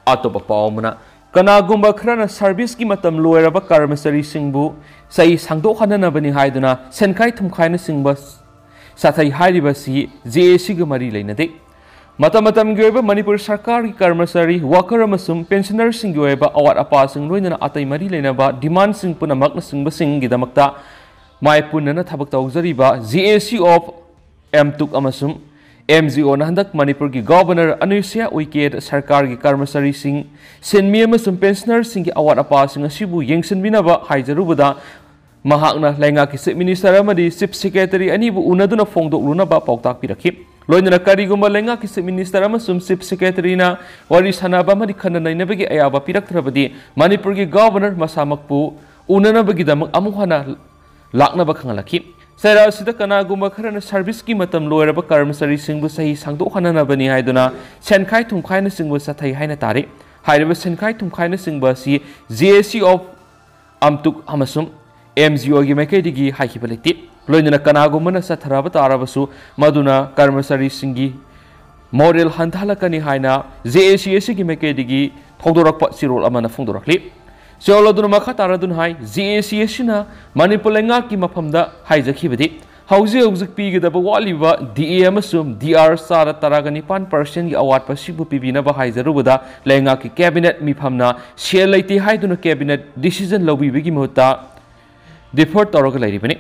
ꯑꯇꯣꯞꯄ ꯄꯥꯎ ꯑꯃꯅ, ꯀꯅꯥꯒꯨꯝꯕ ꯈꯔꯅ serviceꯀꯤ ꯃꯇꯝ ꯂꯣꯏꯔꯕ ꯀꯔꯃꯆꯥꯔꯤꯁꯤꯡꯕꯨ ꯆꯍꯤ ꯁꯥꯡꯗꯣꯛꯍꯟꯅꯅꯕꯅꯤ ꯍꯥꯏꯗꯨꯅ ꯁꯦꯟꯈꯥꯏ ꯊꯨꯝꯈꯥꯏꯅꯆꯤꯡꯕ ꯆꯠꯊꯩ ꯍꯥꯏꯔꯤꯕꯁꯤ JACꯒ ꯃꯔꯤ ꯂꯩꯅꯗꯦ꯫ ꯃꯇꯝ ꯃꯇꯝꯒꯤ ꯑꯣꯏꯕ ꯃꯅꯤꯄꯨꯔ ꯁꯔꯀꯥꯔꯒꯤ ꯀꯔꯃꯆꯥꯔꯤ, worker ꯑꯃꯁꯨꯡ pensionerꯁꯤꯡꯒꯤ ꯑꯣꯏꯕ ꯑꯋꯥꯠ ꯑꯄꯥꯁꯤꯡ ꯂꯣꯏꯅꯅ ꯑꯇꯩ ꯃꯔꯤ ꯂꯩꯅꯕ demandꯁꯤꯡ ꯄꯨꯝꯅꯃꯛꯅꯆꯤꯡꯕꯁꯤꯡꯒꯤꯗꯃꯛꯇ ꯃꯥꯏ ꯄꯨꯟꯅꯅ ꯊꯕꯛ ꯇꯧꯖꯔꯤꯕ JAC of ꯑꯦꯝꯇꯨꯛ ꯑꯃꯁꯨꯡ MGOꯅ ꯍꯟꯗꯛ ꯃꯅꯤꯄꯨꯔꯒꯤ Governor ꯑꯅꯨꯁꯨꯏꯌꯥ ꯎꯏꯀꯦꯗ ꯁꯔꯀꯥꯔꯒꯤ ꯀꯔꯃꯆꯥꯔꯤꯁꯤꯡ, ꯁꯤꯟꯃꯤ ꯑꯃꯁꯨꯡ pensionerꯁꯤꯡꯒꯤ ꯑꯋꯥꯠ ꯑꯄꯥꯁꯤꯡ ꯑꯁꯤꯕꯨ ꯌꯦꯡꯁꯤꯟꯕꯤꯅꯕ ꯍꯥꯏꯖꯔꯨꯕꯗ ꯃꯍꯥꯛꯅ ꯂꯩꯉꯥꯛꯀꯤ Chief Minister ꯑꯃꯗꯤ Chief Secretary ꯑꯅꯤꯕꯨ ꯎꯅꯗꯨꯅ ꯐꯣꯡꯗꯣꯛꯂꯨꯅꯕ ꯄꯥꯎꯇꯥꯛ ꯄꯤꯔꯛꯈꯤ꯫ ꯂꯣꯏꯅꯅ ꯀꯔꯤꯒꯨꯝꯕ ꯂꯩꯉꯥꯛꯀꯤ Chief Minister ꯑꯃꯁꯨꯡ Chief Secretaryꯅ ꯋꯥꯔꯤ ꯁꯥꯅꯕ ꯑꯃꯗꯤ ꯈꯟꯅ ꯅꯩꯅꯕꯒꯤ ꯑꯌꯥꯕ ꯄꯤꯔꯛꯇ꯭ꯔꯕꯗꯤ ꯃꯅꯤꯄꯨꯔꯒꯤ Governor ꯃꯁꯥꯃꯛꯄꯨ ꯎꯅꯅꯕꯒꯤꯗꯃꯛ ꯑꯃꯨꯛ ꯍꯟꯅ ꯂꯥꯛꯅꯕ ꯈꯪꯍꯜꯂꯛꯈꯤ꯫ ꯆꯩꯔꯥꯛ ꯑꯁꯤꯗ ꯀꯅꯥꯒꯨꯝꯕ ꯈꯔꯅ serviceꯀꯤ ꯃꯇꯝ ꯂꯣꯏꯔꯕ ꯀꯔꯃꯆꯥꯔꯤꯁꯤꯡꯕꯨ ꯆꯍꯤ ꯁꯥꯡꯗꯣꯛꯍꯟꯅꯅꯕꯅꯤ ꯍꯥꯏꯗꯨꯅ ꯁꯦꯟꯈꯥꯏ ꯊꯨꯝꯈꯥꯏꯅꯆꯤꯡꯕ ꯆꯠꯊꯩ ꯍꯥꯏꯅ ꯇꯥꯔꯤ꯫ ꯍꯥꯏꯔꯤꯕ ꯁꯦꯟꯈꯥꯏ ꯊꯨꯝꯈꯥꯏꯅꯆꯤꯡꯕ ꯑꯁꯤ JAC of ꯑꯦꯝꯇꯨꯛ ꯑꯃꯁꯨꯡ MGOꯒꯤ ꯃꯥꯏꯀꯩꯗꯒꯤ ꯍꯥꯏꯈꯤꯕ ꯂꯩꯇꯦ꯫ ꯂꯣꯏꯅꯅ ꯀꯅꯥꯒꯨꯝꯕꯅ ꯆꯠꯊꯔꯕ ꯇꯥꯔꯕꯁꯨ ꯃꯗꯨꯅ ꯀꯔꯃꯆꯥꯔꯤꯁꯤꯡꯒꯤ morale ꯍꯟꯊꯍꯜꯂꯛꯀꯅꯤ ꯍꯥꯏꯅ JACꯒꯤ ꯃꯥꯏꯀꯩꯗꯒꯤ ꯐꯣꯡꯗꯣꯔꯛꯄ ꯆꯦꯔꯣꯜ ꯑꯃꯅ ꯐꯣꯡꯗꯣꯔꯛꯂꯤ꯫ ꯆꯦꯔꯣꯜ ꯑꯗꯨꯅ ꯃꯈꯥ ꯇꯥꯔꯗꯨꯅ ꯍꯥꯏ, JACꯅ ꯃꯅꯤꯄꯨꯔ ꯂꯩꯉꯥꯛꯀꯤ ꯃꯐꯝꯗ ꯍꯥꯏꯖꯈꯤꯕꯗꯤ ꯍꯧꯖꯤꯛ ꯍꯧꯖꯤꯛ ꯄꯤꯒꯗꯕ ꯋꯥꯠꯂꯤꯕ DA ꯑꯃꯁꯨꯡ DR ꯆꯥꯗ ꯇꯔꯥꯒ ꯅꯤꯄꯥꯟ percentꯀꯤ ꯑꯋꯥꯠꯄ ꯑꯁꯤꯕꯨ ꯄꯤꯕꯤꯅꯕ ꯍꯥꯏꯖꯔꯨꯕꯗ ꯂꯩꯉꯥꯛꯀꯤ Cabinet ꯃꯤꯐꯝꯅ ꯁꯦꯜ ꯂꯩꯇꯦ ꯍꯥꯏꯗꯨꯅ Cabinet decision ꯂꯧꯕꯤꯕꯒꯤ ꯃꯍꯨꯠꯇ defer ꯇꯧꯔꯒ ꯂꯩꯔꯤꯕꯅꯤ꯫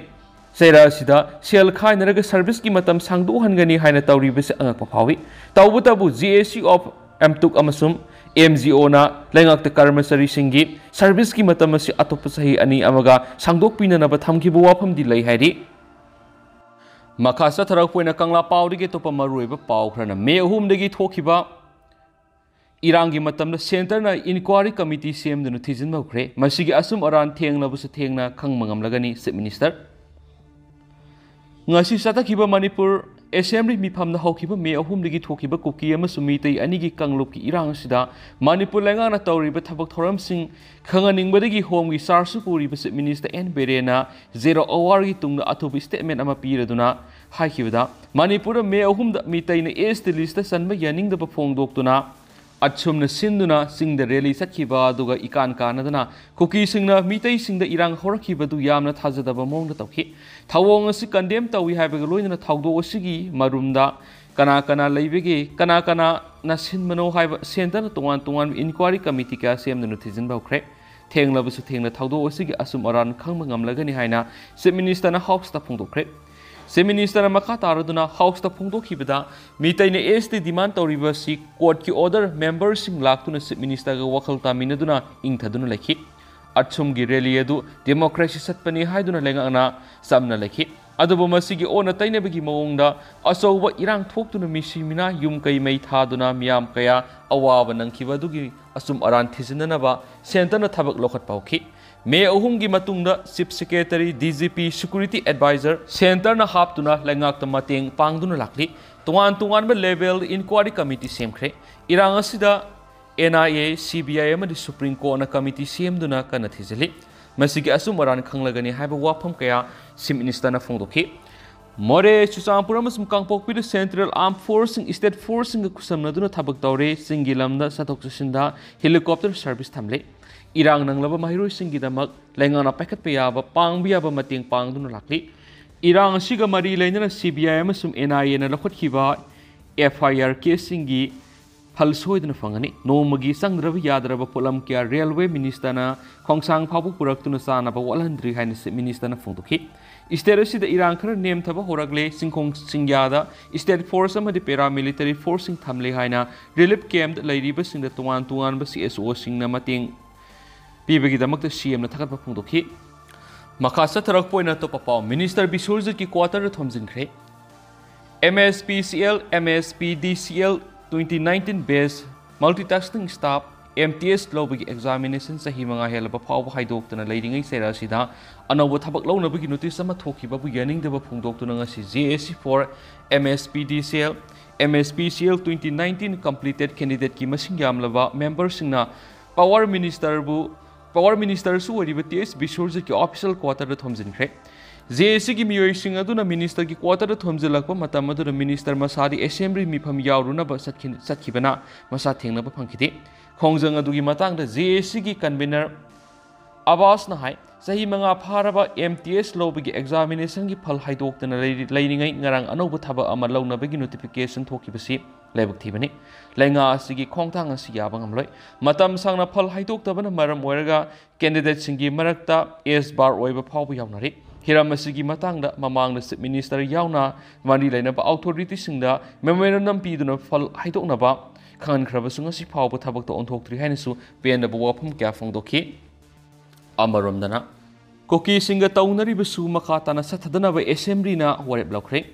ꯆꯩꯔꯥꯛ ꯑꯁꯤꯗ ꯁꯦꯜ ꯈꯥꯏꯅꯔꯒ serviceꯀꯤ ꯃꯇꯝ ꯁꯥꯡꯗꯣꯛꯍꯟꯒꯅꯤ ꯍꯥꯏꯅ ꯇꯧꯔꯤꯕꯁꯤ ꯑꯉꯛꯄ ꯐꯥꯎꯏ꯫ ꯇꯧꯕꯇꯕꯨ JAC of ꯑꯦꯝꯇꯨꯛ ꯑꯃꯁꯨꯡ MGOꯅ ꯂꯩꯉꯥꯛꯇ ꯀꯔꯃꯆꯥꯔꯤꯁꯤꯡꯒꯤ serviceꯀꯤ ꯃꯇꯝ ꯑꯁꯤ ꯑꯇꯣꯞꯄ ꯆꯍꯤ ꯑꯅꯤ ꯑꯃꯒ ꯁꯥꯡꯗꯣꯛꯄꯤꯅꯅꯕ ꯊꯝꯈꯤꯕ ꯋꯥꯐꯝꯗꯤ ꯂꯩ ꯍꯥꯏꯔꯤ꯫ ꯃꯈꯥ ꯆꯠꯊꯔꯛꯄ ꯑꯣꯏꯅ ꯀꯪꯂꯥ ꯄꯥꯎꯗꯒꯤ ꯑꯇꯣꯞꯄ ꯃꯔꯨꯑꯣꯏꯕ ꯄꯥꯎ ꯈꯔꯅ ꯃꯦ ꯑꯍꯨꯝꯗꯒꯤ ꯊꯣꯛꯈꯤꯕ ꯏꯔꯥꯡꯒꯤ ꯃꯇꯝꯗ centreꯅ inquiry committee ꯁꯦꯝꯗꯨꯅ ꯊꯤꯖꯤꯟꯕ ꯍꯧꯈ꯭ꯔꯦ꯫ ꯃꯁꯤꯒꯤ ꯑꯁꯨꯝ ꯑꯔꯥꯟ ꯊꯦꯡꯂꯕꯁꯨ ꯊꯦꯡꯅ ꯈꯪꯕ ꯉꯝꯂꯒꯅꯤ, Chief Minister꯫ ꯉꯁꯤ ꯆꯠꯊꯈꯤꯕ ꯃꯅꯤꯄꯨꯔ Assembly ꯃꯤꯐꯝꯗ ꯍꯧꯈꯤꯕ ꯃꯦ ꯑꯍꯨꯝꯗꯒꯤ ꯊꯣꯛꯈꯤꯕ ꯀꯨꯀꯤ ꯑꯃꯁꯨꯡ ꯃꯤꯇꯩ ꯑꯅꯤꯒꯤ ꯀꯥꯡꯂꯨꯞꯀꯤ ꯏꯔꯥꯡ ꯑꯁꯤꯗ ꯃꯅꯤꯄꯨꯔ ꯂꯩꯉꯥꯛꯅ ꯇꯧꯔꯤꯕ ꯊꯕꯛ ꯊꯧꯔꯝꯁꯤꯡ ꯈꯪꯍꯟꯅꯤꯡꯕꯗꯒꯤ ꯍꯣꯝꯒꯤ chargeꯁꯨ ꯄꯨꯔꯤꯕ Chief Minister ꯑꯦꯟ ꯕꯤꯔꯦꯟꯅ zero hourꯒꯤ ꯇꯨꯡꯗ ꯑꯊꯨꯕ statement ꯑꯃ ꯄꯤꯔꯗꯨꯅ ꯍꯥꯏꯈꯤꯕꯗ, ꯃꯅꯤꯄꯨꯔꯗ ꯃꯦ ꯑꯍꯨꯝꯗ ꯃꯤꯇꯩꯅ ST listꯇ ꯆꯟꯕ ꯌꯥꯅꯤꯡꯗꯕ ꯐꯣꯡꯗꯣꯛꯇꯨꯅ ꯑꯁꯨꯝꯅ ꯁꯤꯟꯗꯨꯅ ꯆꯤꯡꯗ rally ꯆꯠꯈꯤꯕ ꯑꯗꯨꯒ ꯏꯀꯥꯟ ꯀꯥꯟꯅꯗꯅ ꯀꯨꯀꯤꯁꯤꯡꯅ ꯃꯤꯇꯩꯁꯤꯡꯗ ꯏꯔꯥꯡ ꯍꯧꯔꯛꯈꯤꯕꯗꯨ ꯌꯥꯝꯅ ꯊꯥꯖꯗꯕ ꯃꯑꯣꯡꯗ ꯇꯧꯈꯤ꯫ ꯊꯧꯑꯣꯡ ꯑꯁꯤ condemn ꯇꯧꯏ ꯍꯥꯏꯕꯒ ꯂꯣꯏꯅꯅ ꯊꯧꯗꯣꯛ ꯑꯁꯤꯒꯤ ꯃꯔꯨꯝꯗ ꯀꯅꯥ ꯀꯅꯥ ꯂꯩꯕꯒꯦ, ꯀꯅꯥ ꯀꯅꯥꯅ ꯁꯤꯟꯕꯅꯣ ꯍꯥꯏꯕ centreꯅ ꯇꯣꯉꯥꯟ ꯇꯣꯉꯥꯟꯕ inquiry committee ꯀꯌꯥ ꯁꯦꯝꯗꯨꯅ ꯊꯤꯖꯤꯟꯕ ꯍꯧꯈ꯭ꯔꯦ꯫ ꯊꯦꯡꯂꯕꯁꯨ ꯊꯦꯡꯅ ꯊꯧꯗꯣꯛ ꯑꯁꯤꯒꯤ ꯑꯁꯨꯝ ꯑꯔꯥꯟ ꯈꯪꯕ ꯉꯝꯂꯒꯅꯤ ꯍꯥꯏꯅ Chief Ministerꯅ Houseꯇ ꯐꯣꯡꯗꯣꯛꯈ꯭ꯔꯦ꯫ Chief Ministerꯅ ꯃꯈꯥ ꯇꯥꯔꯗꯨꯅ Houseꯇ ꯐꯣꯡꯗꯣꯛꯈꯤꯕꯗ, ꯃꯤꯇꯩꯅ ST demand ꯇꯧꯔꯤꯕ ꯑꯁꯤ courtꯀꯤ order memberꯁꯤꯡ ꯂꯥꯛꯇꯨꯅ Chief Ministerꯒ ꯋꯥꯈꯜ ꯇꯥꯃꯤꯟꯅꯗꯨꯅ ꯏꯪꯊꯗꯨꯅ ꯂꯩꯈꯤ꯫ ꯑꯁꯨꯝꯒꯤ rally ꯑꯗꯨ democracy ꯆꯠꯄꯅꯤ ꯍꯥꯏꯗꯨꯅ ꯂꯩꯉꯥꯛꯅ ꯆꯝꯅ ꯂꯩꯈꯤ꯫ ꯑꯗꯨꯕꯨ ꯃꯁꯤꯒꯤ ꯑꯣꯟꯅ ꯇꯩꯅꯕꯒꯤ ꯃꯑꯣꯡꯗ ꯑꯆꯧꯕ ꯏꯔꯥꯡ ꯊꯣꯛꯇꯨꯅ ꯃꯤꯁꯤ ꯃꯤꯅꯥ, ꯌꯨꯝ ꯀꯩ ꯃꯩ ꯊꯥꯗꯨꯅ ꯃꯤꯌꯥꯝ ꯀꯌꯥ ꯑꯋꯥꯕ ꯅꯪꯈꯤꯕ ꯑꯗꯨꯒꯤ ꯑꯁꯨꯝ ꯑꯔꯥꯟ ꯊꯤꯖꯤꯟꯅꯅꯕ centreꯅ ꯊꯕꯛ ꯂꯧꯈꯠꯄ ꯍꯧꯈꯤ꯫ ꯃꯦ ꯑꯍꯨꯝꯒꯤ ꯃꯇꯨꯡꯗ Chief Secretary, DGP, Security Advisor centreꯅ ꯍꯥꯞꯇꯨꯅ ꯂꯩꯉꯥꯛꯇ ꯃꯇꯦꯡ ꯄꯥꯡꯗꯨꯅ ꯂꯥꯛꯂꯤ꯫ ꯇꯣꯉꯥꯟ ꯇꯣꯉꯥꯟꯕ level inquiry committee ꯁꯦꯝꯈ꯭ꯔꯦ꯫ ꯏꯔꯥꯡ ꯑꯁꯤꯗ NIA, CBI ꯑꯃꯗꯤ Supreme Courtꯅ committee ꯁꯦꯝꯗꯨꯅ ꯀꯟꯅ ꯊꯤꯖꯤꯜꯂꯤ꯫ ꯃꯁꯤꯒꯤ ꯑꯆꯨꯝ ꯑꯔꯥꯟ ꯈꯪꯂꯒꯅꯤ ꯍꯥꯏꯕ ꯋꯥꯐꯝ ꯀꯌꯥ Chief Ministerꯅ ꯐꯣꯡꯗꯣꯛꯈꯤ꯫ ꯃꯣꯔꯦ, ꯆꯨꯔꯆꯥꯟꯄꯨꯔ ꯑꯃꯁꯨꯡ ꯀꯥꯡꯄꯣꯛꯄꯤꯗ Central Armed Forceꯁꯤꯡ State Forceꯁꯤꯡꯒ ꯈꯨꯠꯁꯝꯅꯗꯨꯅ ꯊꯕꯛ ꯇꯧꯔꯦ꯫ ꯆꯤꯡꯒꯤ ꯂꯝꯗ ꯆꯠꯊꯣꯛ ꯆꯠꯁꯤꯟꯗ helicopter service ꯊꯝꯂꯦ꯫ ꯏꯔꯥꯡ ꯅꯪꯂꯕ ꯃꯍꯩꯔꯣꯏꯁꯤꯡꯒꯤꯗꯃꯛ ꯂꯩꯉꯥꯛꯅ ꯄꯥꯏꯈꯠꯄ ꯌꯥꯕ, ꯄꯥꯡꯕ ꯌꯥꯕ ꯃꯇꯦꯡ ꯄꯥꯡꯗꯨꯅ ꯂꯥꯛꯂꯤ꯫ ꯏꯔꯥꯡ ꯑꯁꯤꯒ ꯃꯔꯤ ꯂꯩꯅꯅ CBI ꯑꯃꯁꯨꯡ NIAꯅ ꯂꯧꯈꯠꯈꯤꯕ FIR caseꯁꯤꯡꯒꯤ ꯐꯜ ꯁꯣꯏꯗꯅ ꯐꯪꯒꯅꯤ꯫ ꯅꯣꯡꯃꯒꯤ ꯆꯪꯗ꯭ꯔꯕ ꯌꯥꯗ꯭ꯔꯕ ꯄꯣꯠꯂꯝ ꯀꯌꯥ railway ministerꯅ ꯈꯣꯡꯁꯥꯡ ꯐꯥꯎꯕ ꯄꯨꯔꯛꯇꯨꯅ ꯆꯥꯅꯕ ꯋꯥꯠꯍꯟꯗ꯭ꯔꯤ ꯍꯥꯏꯅ Chief Ministerꯅ ꯐꯣꯡꯗꯣꯛꯈꯤ꯫ State ꯑꯁꯤꯗ ꯏꯔꯥꯡ ꯈꯔ ꯅꯦꯝꯊꯕ ꯍꯧꯔꯛꯂꯦ꯫ ꯆꯤꯡꯈꯣꯡ ꯆꯤꯡꯌꯥꯗ State Force ꯑꯃꯗꯤ Paramilitary Forceꯁꯤꯡ ꯊꯝꯂꯦ ꯍꯥꯏꯅ relief campꯇ ꯂꯩꯔꯤꯕꯁꯤꯡꯗ ꯇꯣꯉꯥꯟ ꯇꯣꯉꯥꯟꯕ CSOꯁꯤꯡꯅ ꯃꯇꯦꯡ ꯄꯤꯕꯒꯤꯗꯃꯛꯇ CMꯅ ꯊꯥꯒꯠꯄ ꯐꯣꯡꯗꯣꯛꯈꯤ꯫ ꯃꯈꯥ ꯆꯠꯊꯔꯛꯄ ꯑꯣꯏꯅ ꯑꯇꯣꯞꯄ ꯄꯥꯎ꯫ Minister ꯕꯤꯁ꯭ꯋꯖꯤꯠꯀꯤ quarterꯗ ꯊꯣꯝꯖꯤꯟꯈ꯭ꯔꯦ꯫ MSPCL, MSPDCL twenty nineteen batch Multitasking staff M T S ꯂꯧꯕꯒꯤ examination ꯆꯍꯤ ꯃꯉꯥ ꯍꯦꯜꯂꯕ ꯐꯥꯎꯕ ꯍꯥꯏꯗꯣꯛꯇꯅ ꯂꯩꯔꯤꯉꯩ ꯆꯩꯔꯥ ꯑꯁꯤꯗ ꯑꯅꯧꯕ ꯊꯕꯛ ꯂꯧꯅꯕꯒꯤ notice ꯑꯃ ꯊꯣꯛꯈꯤꯕꯕꯨ ꯌꯥꯅꯤꯡꯗꯕ ꯐꯣꯡꯗꯣꯛꯇꯨꯅ ꯉꯁꯤ J A C for M S P D C L, M S P C L twenty nineteen completed candidateꯀꯤ ꯃꯁꯤꯡ ꯌꯥꯝꯂꯕ memberꯁꯤꯡꯅ power ministerꯕꯨ, power ministerꯁꯨ ꯑꯣꯏꯔꯤꯕ T H ꯕꯤꯁ꯭ꯋꯖꯤꯠꯀꯤ official quarterꯗ ꯊꯣꯝꯖꯤꯟꯈ꯭ꯔꯦ꯫ J A Cꯒꯤ ꯃꯤꯑꯣꯏꯁꯤꯡ ꯑꯗꯨꯅ ministerꯒꯤ quarterꯗ ꯊꯣꯝꯖꯤꯜꯂꯛꯄ ꯃꯇꯝ ꯑꯗꯨꯗ minister ꯃꯁꯥꯗꯤ assembly ꯃꯤꯐꯝ ꯌꯥꯎꯔꯨꯅꯕ ꯆꯠꯈꯤ-, ꯆꯠꯈꯤꯕꯅ ꯃꯁꯥ ꯊꯦꯡꯅꯕ ꯐꯪꯈꯤꯗꯦ꯫ ꯈꯣꯡꯖꯪ ꯑꯗꯨꯒꯤ ꯃꯇꯥꯡꯗ J A Cꯒꯤ convener ꯑꯕꯥꯁꯅ ꯍꯥꯏ, ꯆꯍꯤ ꯃꯉꯥ ꯐꯥꯔꯕ M T S ꯂꯧꯕꯒꯤ examinationꯒꯤ ꯐꯜ ꯍꯥꯏꯗꯣꯛꯇꯅ ꯂꯩꯔꯤ-, ꯂꯩꯔꯤꯉꯩ ꯉꯔꯥꯡ ꯑꯅꯧꯕ ꯊꯕꯛ ꯑꯃ ꯂꯧꯅꯕꯒꯤ notification ꯊꯣꯛꯈꯤꯕꯁꯤ ꯂꯥꯏꯕꯛ ꯊꯤꯕꯅꯤ꯫ ꯂꯩꯉꯥꯛ ꯑꯁꯤꯒꯤ ꯈꯣꯡꯊꯥꯡ ꯑꯁꯤ ꯌꯥꯕ ꯉꯝꯂꯣꯏ꯫ ꯃꯇꯝ ꯁꯥꯡꯅ ꯐꯜ ꯍꯥꯏꯗꯣꯛꯇꯕꯅ ꯃꯔꯝ ꯑꯣꯏꯔꯒ candidateꯁꯤꯡꯒꯤ ꯃꯔꯛꯇ age bar ꯑꯣꯏꯕ ꯐꯥꯎꯕ ꯌꯥꯎꯅꯔꯤ꯫ ꯍꯤꯔꯝ ꯑꯁꯤꯒꯤ ꯃꯇꯥꯡꯗ ꯃꯃꯥꯡꯗ Chief Minister ꯌꯥꯎꯅ ꯃꯔꯤ ꯂꯩꯅꯕ authorityꯁꯤꯡꯗ memorandum ꯄꯤꯗꯨꯅ ꯐꯜ ꯍꯥꯏꯗꯣꯛꯅꯕ ꯈꯪꯍꯟꯈ꯭ꯔꯕꯁꯨ ꯉꯁꯤ ꯐꯥꯎꯕ ꯊꯕꯛꯇ ꯑꯣꯟꯊꯣꯛꯇ꯭ꯔꯤ ꯍꯥꯏꯅꯁꯨ ꯄꯦꯟꯗꯕ ꯋꯥꯐꯝ ꯀꯌꯥ ꯐꯣꯡꯗꯣꯛꯈꯤ꯫ ꯑꯃꯔꯣꯝꯗꯅ, ꯀꯨꯀꯤꯁꯤꯡꯒ ꯇꯧꯅꯔꯤꯕꯁꯨ ꯃꯈꯥ ꯇꯥꯅ ꯆꯠꯊꯗꯅꯕ assemblyꯅ ꯋꯥꯔꯦꯞ ꯂꯧꯈ꯭ꯔꯦ꯫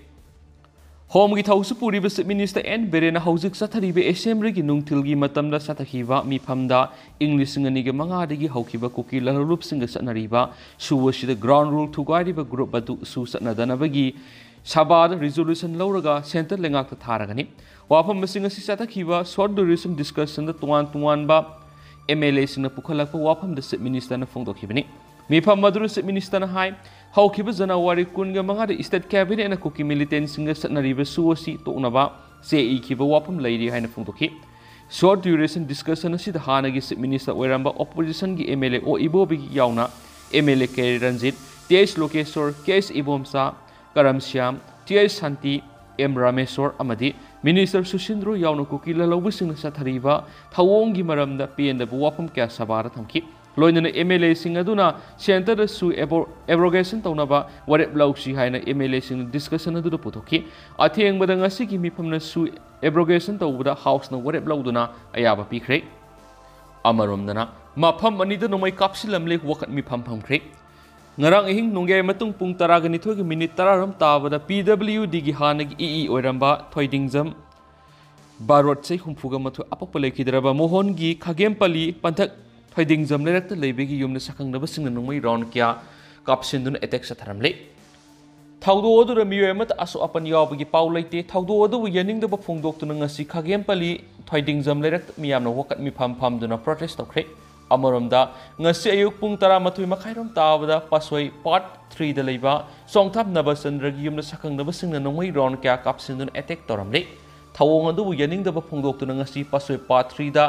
Homeꯒꯤ ꯊꯧꯁꯨ ꯄꯨꯔꯤꯕ Chief Minister N ꯕꯤꯔꯦꯟꯅ ꯍꯧꯖꯤꯛ ꯆꯠꯊꯔꯤꯕ assemblyꯒꯤ ꯅꯨꯡꯊꯤꯜꯒꯤ ꯃꯇꯝꯗ ꯆꯠꯊꯈꯤꯕ ꯃꯤꯐꯝꯗ ꯏꯪ ꯂꯤꯁꯤꯡ ꯑꯅꯤꯒ ꯃꯉꯥꯗꯒꯤ ꯍꯧꯈꯤꯕ ꯀꯨꯀꯤ ꯂꯂꯣꯟꯂꯨꯞꯁꯤꯡꯒ ꯆꯠꯅꯔꯤꯕ ꯁꯨ ꯑꯁꯤꯗ ground rule ꯊꯨꯒꯥꯏꯔꯤꯕ group ꯑꯗꯨꯁꯨ ꯆꯠꯅꯗꯅꯕꯒꯤ ꯁꯚꯥꯗ resolution ꯂꯧꯔꯒ centre ꯂꯩꯉꯥꯛꯇ ꯊꯥꯔꯒꯅꯤ꯫ ꯋꯥꯐꯝ ꯑꯁꯤꯡ ꯑꯁꯤ ꯆꯠꯊꯈꯤꯕ short duration discussionꯗ ꯇꯣꯉꯥꯟ ꯇꯣꯉꯥꯟꯕ MLAꯁꯤꯡꯅ ꯄꯨꯈꯠꯂꯛꯄ ꯋꯥꯐꯝꯗ Chief Ministerꯅ ꯐꯣꯡꯗꯣꯛꯈꯤꯕꯅꯤ꯫ ꯃꯤꯐꯝ ꯑꯗꯨꯗ Chief Ministerꯅ ꯍꯥꯏ, ꯍꯧꯈꯤꯕ January ꯀꯨꯟꯒ ꯃꯉꯥꯗ state cabinetꯅ ꯀꯨꯀꯤ militantꯁꯤꯡꯒ ꯆꯠꯅꯔꯤꯕ ꯁꯨ ꯑꯁꯤ ꯇꯣꯛꯅꯕ ꯆꯦ ꯏꯈꯤꯕ ꯋꯥꯐꯝ ꯂꯩꯔꯤ ꯍꯥꯏꯅ ꯐꯣꯡꯗꯣꯛꯈꯤ꯫ Short duration discussion ꯑꯁꯤꯗ ꯍꯥꯟꯅꯒꯤ Chief Minister ꯑꯣꯏꯔꯝꯕ oppositionꯒꯤ MLA ꯑꯣ ꯏꯕꯣꯕꯤꯒꯤ ꯌꯥꯎꯅ MLA ꯀꯦ ꯔꯟꯖꯤꯠ, ꯇꯤ ꯑꯩꯆ ꯂꯣꯀꯦꯁꯣꯔ, ꯀꯦ ꯑꯩꯆ ꯏꯕꯣꯝꯆꯥ, ꯀꯔꯝ ꯁ꯭ꯌꯥꯝ, ꯇꯤ ꯑꯩꯆ ꯁꯥꯟꯇꯤ, ꯑꯦꯝ ꯔꯥꯃꯦꯁꯣꯔ ꯑꯃꯗꯤ Minister ꯁꯨꯁꯤꯟꯗ꯭ꯔꯣ ꯌꯥꯎꯅ ꯀꯨꯀꯤ ꯂꯜꯍꯧꯕꯁꯤꯡꯅ ꯆꯠꯊꯔꯤꯕ ꯊꯧꯑꯣꯡꯒꯤ ꯃꯔꯝꯗ ꯄꯦꯟꯗꯕ ꯋꯥꯐꯝ ꯀꯌꯥ ꯁꯚꯥꯗ ꯊꯝꯈꯤ꯫ ꯂꯣꯏꯅꯅ MLAꯁꯤꯡ ꯑꯗꯨꯅ centreꯗꯁꯨ abro-, abrogation ꯇꯧꯅꯕ ꯋꯥꯔꯦꯞ ꯂꯧꯁꯤ ꯍꯥꯏꯅ MLAꯁꯤꯡꯅ discussion ꯑꯗꯨꯗ ꯄꯨꯊꯣꯛꯈꯤ꯫ ꯑꯊꯦꯡꯕꯗ ꯉꯁꯤꯒꯤ ꯃꯤꯐꯝꯅꯁꯨ abrogation ꯇꯧꯕꯗ Houseꯅ ꯋꯥꯔꯦꯞ ꯂꯧꯗꯨꯅ ꯑꯌꯥꯕ ꯄꯤꯈ꯭ꯔꯦ꯫ ꯑꯃꯔꯣꯝꯗꯅ, ꯃꯐꯝ ꯑꯅꯤꯗ ꯅꯣꯡꯃꯩ ꯀꯥꯞꯁꯤꯜꯂꯝꯂꯦ ꯋꯥꯀꯠ ꯃꯤꯐꯝ ꯐꯝꯈ꯭ꯔꯦ꯫ ꯉꯔꯥꯡ ꯑꯍꯤꯡ ꯅꯣꯡꯌꯥꯏ ꯃꯇꯨꯡ ꯄꯨꯡ ꯇꯔꯥꯒ ꯅꯤꯊꯣꯏꯒꯤ minute ꯇꯔꯥꯔꯣꯝ ꯇꯥꯕꯗ PWDꯒꯤ ꯍꯥꯟꯅꯒꯤ EE ꯑꯣꯏꯔꯝꯕ ꯊꯣꯏꯗꯤꯡꯖꯝ ꯕꯥꯔꯣ ꯆꯍꯤ ꯍꯨꯝꯐꯨꯒ ꯃꯥꯊꯣꯏ ꯑꯄꯣꯛꯄ ꯂꯩꯈꯤꯗ꯭ꯔꯕ ꯃꯣꯍꯟꯒꯤ ꯈꯥꯒꯦꯝꯄꯜꯂꯤ ꯄꯟꯊꯛ ꯊꯣꯏꯗꯤꯡꯖꯝ ꯂꯩꯔꯛꯇ ꯂꯩꯕꯒꯤ ꯌꯨꯝꯗ ꯁꯛꯈꯪꯅꯕꯁꯤꯡꯅ ꯅꯣꯡꯃꯩ ꯔꯥꯎꯟ ꯀꯌꯥ ꯀꯥꯞꯁꯤꯟꯗꯨꯅ ꯑꯦꯇꯦꯛ ꯆꯠꯊꯔꯝꯂꯦ꯫ ꯊꯧꯗꯣꯛ ꯑꯗꯨꯗ ꯃꯤꯑꯣꯏ ꯑꯃꯠꯇ ꯑꯁꯣꯛ ꯑꯄꯟ ꯌꯥꯎꯕꯒꯤ ꯄꯥꯎ ꯂꯩꯇꯦ꯫ ꯊꯧꯗꯣꯛ ꯑꯗꯨꯕꯨ ꯌꯥꯅꯤꯡꯗꯕ ꯐꯣꯡꯗꯣꯛꯇꯨꯅ ꯉꯁꯤ ꯈꯥꯒꯦꯝꯄꯜꯂꯤ ꯊꯣꯏꯗꯤꯡꯖꯝ ꯂꯩꯔꯛꯇ ꯃꯤꯌꯥꯝꯅ ꯋꯥꯀꯠ ꯃꯤꯐꯝ ꯐꯝꯗꯨꯅ ꯄ꯭ꯔꯣꯇꯦꯁ ꯇꯧꯈ꯭ꯔꯦ꯫ ꯑꯃꯔꯣꯝꯗ, ꯉꯁꯤ ꯑꯌꯨꯛ ꯄꯨꯡ ꯇꯔꯥꯃꯥꯊꯣꯏ ꯃꯈꯥꯏꯔꯣꯝ ꯇꯥꯕꯗ ꯄꯥꯁꯣꯏ ꯄꯥꯔꯠ ꯊ꯭ꯔꯤꯗ ꯂꯩꯕ ꯆꯣꯡꯊꯥꯞ ꯅꯕꯆꯟꯗ꯭ꯔꯒꯤ ꯌꯨꯝꯗ ꯁꯛꯈꯪꯅꯕꯁꯤꯡꯅ ꯅꯣꯡꯃꯩ ꯔꯥꯎꯟ ꯀꯌꯥ ꯀꯥꯞꯁꯤꯟꯗꯨꯅ ꯑꯦꯇꯦꯛ ꯇꯧꯔꯝꯂꯦ꯫ ꯊꯧꯑꯣꯡ ꯑꯗꯨꯕꯨ ꯌꯥꯅꯤꯡꯗꯕ ꯐꯣꯡꯗꯣꯛꯇꯨꯅ ꯉꯁꯤ ꯄꯥꯁꯣꯏ ꯄꯥꯔꯠ ꯊ꯭ꯔꯤꯗ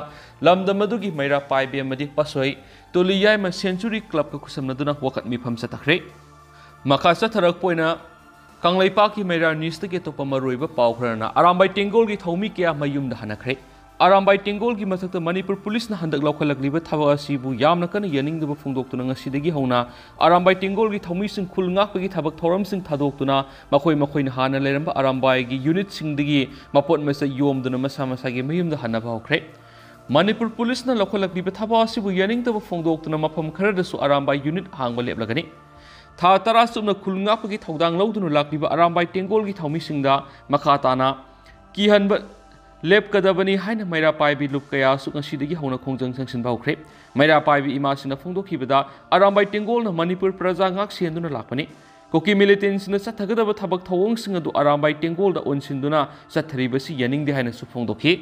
ꯂꯝꯗꯝ ꯑꯗꯨꯒꯤ ꯃꯩꯔꯥ ꯄꯥꯏꯕꯤ ꯑꯃꯗꯤ ꯄꯥꯁꯣꯏ ꯇꯨꯂꯤꯌꯥꯏꯃ ꯁꯦꯟꯆꯨꯔꯤ ꯀ꯭ꯂꯕꯀ ꯈꯨꯠꯁꯝꯅꯗꯨꯅ ꯋꯥꯀꯠ ꯃꯤꯐꯝ ꯆꯠꯊꯈ꯭ꯔꯦ꯫ ꯃꯈꯥ ꯆꯠꯊꯔꯛꯄ ꯑꯣꯏꯅ ꯀꯪꯂꯩꯄꯥꯛꯀꯤ ꯃꯩꯔꯥ ꯅ꯭ꯌꯨꯁꯇꯒꯤ ꯑꯇꯣꯞꯄ ꯃꯔꯨꯑꯣꯏꯕ ꯄꯥꯎ ꯈꯔꯅ ꯑꯔꯥꯝꯕꯥꯏ ꯇꯦꯡꯒꯣꯜꯒꯤ ꯊꯧꯃꯤ ꯀꯌꯥ ꯃꯌꯨꯝꯗ ꯍꯟꯅꯈ꯭ꯔꯦ꯫ ꯑꯔꯥꯝꯕꯥꯏ ꯇꯦꯡꯒꯣꯜꯒꯤ ꯃꯊꯛꯇ ꯃꯅꯤꯄꯨꯔ ꯄꯨꯂꯤꯁꯅ ꯍꯟꯗꯛ ꯂꯧꯈꯠꯂꯛꯂꯤꯕ ꯊꯕꯛ ꯑꯁꯤꯕꯨ ꯌꯥꯝꯅ ꯀꯟꯅ ꯌꯥꯅꯤꯡꯗꯕ ꯐꯣꯡꯗꯣꯛꯇꯨꯅ ꯉꯁꯤꯗꯒꯤ ꯍꯧꯅ ꯑꯔꯥꯝꯕꯥꯏ ꯇꯦꯡꯒꯣꯜꯒꯤ ꯊꯧꯃꯤꯁꯤꯡ ꯈꯨꯜ ꯉꯥꯛꯄꯒꯤ ꯊꯕꯛ ꯊꯧꯔꯝꯁꯤꯡ ꯊꯥꯗꯣꯛꯇꯨꯅ ꯃꯈꯣꯏ ꯃꯈꯣꯏꯅ ꯍꯥꯟꯅ ꯂꯩꯔꯝꯕ ꯑꯔꯥꯝꯕꯥꯏꯒꯤ ꯌꯨꯅꯤꯠꯁꯤꯡꯗꯒꯤ ꯃꯄꯣꯠ ꯃꯆꯩ ꯌꯣꯝꯗꯨꯅ ꯃꯁꯥ ꯃꯁꯥꯒꯤ ꯃꯌꯨꯝꯗ ꯍꯟꯅꯕ ꯍꯧꯈ꯭ꯔꯦ꯫ ꯃꯅꯤꯄꯨꯔ ꯄꯨꯂꯤꯁꯅ ꯂꯧꯈꯠꯂꯛꯂꯤꯕ ꯊꯕꯛ ꯑꯁꯤꯕꯨ ꯌꯥꯅꯤꯡꯗꯕ ꯐꯣꯡꯗꯣꯛꯇꯨꯅ ꯃꯐꯝ ꯈꯔꯗꯁꯨ ꯑꯔꯥꯝꯕꯥꯏ ꯌꯨꯅꯤꯠ ꯍꯥꯡꯕ ꯂꯦꯞꯂꯒꯅꯤ꯫ ꯊꯥ ꯇꯔꯥ ꯆꯨꯞꯅ ꯈꯨꯜ ꯉꯥꯛꯄꯒꯤ ꯊꯧꯗꯥꯡ ꯂꯧꯗꯨꯅ ꯂꯥꯛꯂꯤꯕ ꯑꯔꯥꯝꯕꯥꯏ ꯇꯦꯡꯒꯣꯜꯒꯤ ꯊꯧꯃꯤꯁꯤꯡꯗ ꯃꯈꯥ ꯇꯥꯅ ꯀꯤꯍꯟꯕ ꯂꯦꯞꯀꯗꯕꯅꯤ ꯍꯥꯏꯅ ꯃꯩꯔꯥ ꯄꯥꯏꯕꯤ ꯂꯨꯞ ꯀꯌꯥꯁꯨ ꯉꯁꯤꯗꯒꯤ ꯍꯧꯅ ꯈꯣꯡꯖꯪ ꯆꯪꯁꯤꯟꯕ ꯍꯧꯈ꯭ꯔꯦ꯫ ꯃꯩꯔꯥ ꯄꯥꯏꯕꯤ ꯏꯃꯥꯁꯤꯡꯅ ꯐꯣꯡꯗꯣꯛꯈꯤꯕꯗ, ꯑꯔꯥꯝꯕꯥꯏ ꯇꯦꯡꯒꯣꯜꯅ ꯃꯅꯤꯄꯨꯔ ꯄ꯭ꯔꯖꯥ ꯉꯥꯛ ꯁꯦꯟꯗꯨꯅ ꯂꯥꯛꯄꯅꯤ꯫ ꯀꯨꯀꯤ ꯃꯤꯂꯤꯇꯦꯟꯁꯤꯡꯅ ꯆꯠꯊꯒꯗꯕ ꯊꯕꯛ ꯊꯧꯑꯣꯡꯁꯤꯡ ꯑꯗꯨ ꯑꯔꯥꯝꯕꯥꯏ ꯇꯦꯡꯒꯣꯜꯗ ꯑꯣꯟꯁꯤꯟꯗꯨꯅ ꯆꯠꯊꯔꯤꯕꯁꯤ ꯌꯥꯅꯤꯡꯗꯦ ꯍꯥꯏꯅꯁꯨ ꯐꯣꯡꯗꯣꯛꯈꯤ꯫